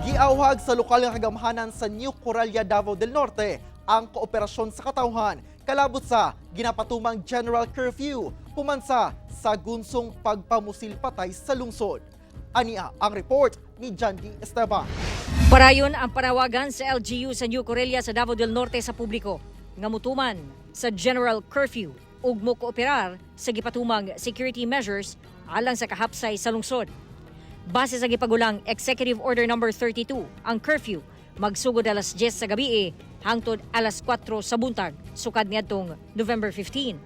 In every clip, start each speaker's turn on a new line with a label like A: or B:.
A: Giawhag sa lokal nga kagamhanan sa New Corella, Davao del Norte ang kooperasyon sa katawhan kalabot sa ginapatumang general curfew human sa gunsong pagpamusil patay sa lungsod. Ania ang report ni Jandy Esteban.
B: Parayon ang panawagan sa LGU sa New Corella sa Davao del Norte sa publiko nga mutuman sa general curfew ug mo kooperar sa gipatumang security measures alang sa kahapsay sa lungsod. Base sa gipagulang Executive Order Number 32, ang curfew magsugod alas 10 sa gabi hangtod alas 4 sa buntag sukad niadtong November 15.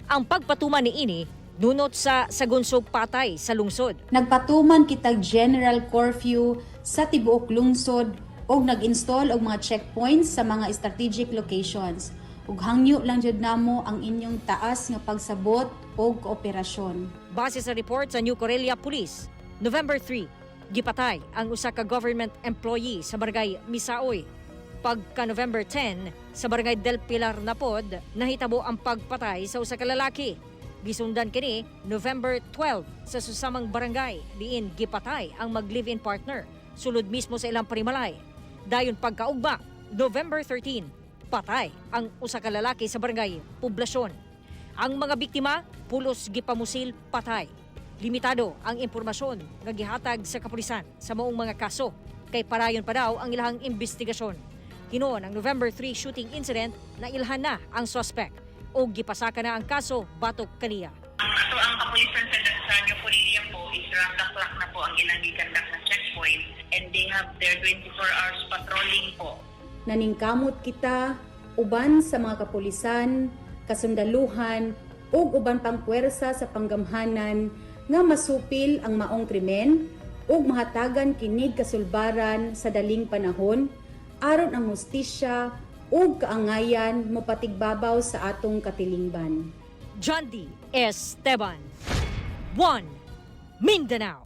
B: Ang pagpatuman niini nunot sa sagunsog patay sa lungsod.
C: Nagpatuman kitag general curfew sa tibuok lungsod ug nag-install og mga checkpoints sa mga strategic locations. Ug hangyo lang jud namo ang inyong taas nga pagsabot ug kooperasyon.
B: Base sa report sa New Corella Police, November 3, gipatay ang usa ka government employee sa barangay Misaoy. Pagka November 10, sa barangay Del Pilar napod, nahitabo ang pagpatay sa usa ka lalaki. Gisundan kini November 12 sa susamang barangay, diin gipatay ang mag-live-in partner sulod mismo sa ilang panimalay. Dayon pagkaugma, November 13, patay ang usa ka lalaki sa barangay Poblasyon. Ang mga biktima pulos gipamusil patay. Limitado ang impormasyon nga gihatag sa kapulisan sa maong mga kaso kay parayon pa daw ang ilahang investigasyon. Hinuon ang November 3 shooting incident na ilhan na ang suspect o gipasaka na ang kaso batok kaniya.
D: So ang kapulisan sa New Corella po is round the clock na po ang ilang giconduct na checkpoint and they have their 24 hours patrolling po.
C: Naningkamot kita uban sa mga kapulisan, kasundaluhan ug uban pang puwersa sa panggamhanan nga masupil ang maong krimen ug mahatagan kinig kasulbaran sa daling panahon aron ang hustisya ug kaangayan mopatigbabaw sa atong katilingban.
B: John D. Esteban. 1. Mindanao.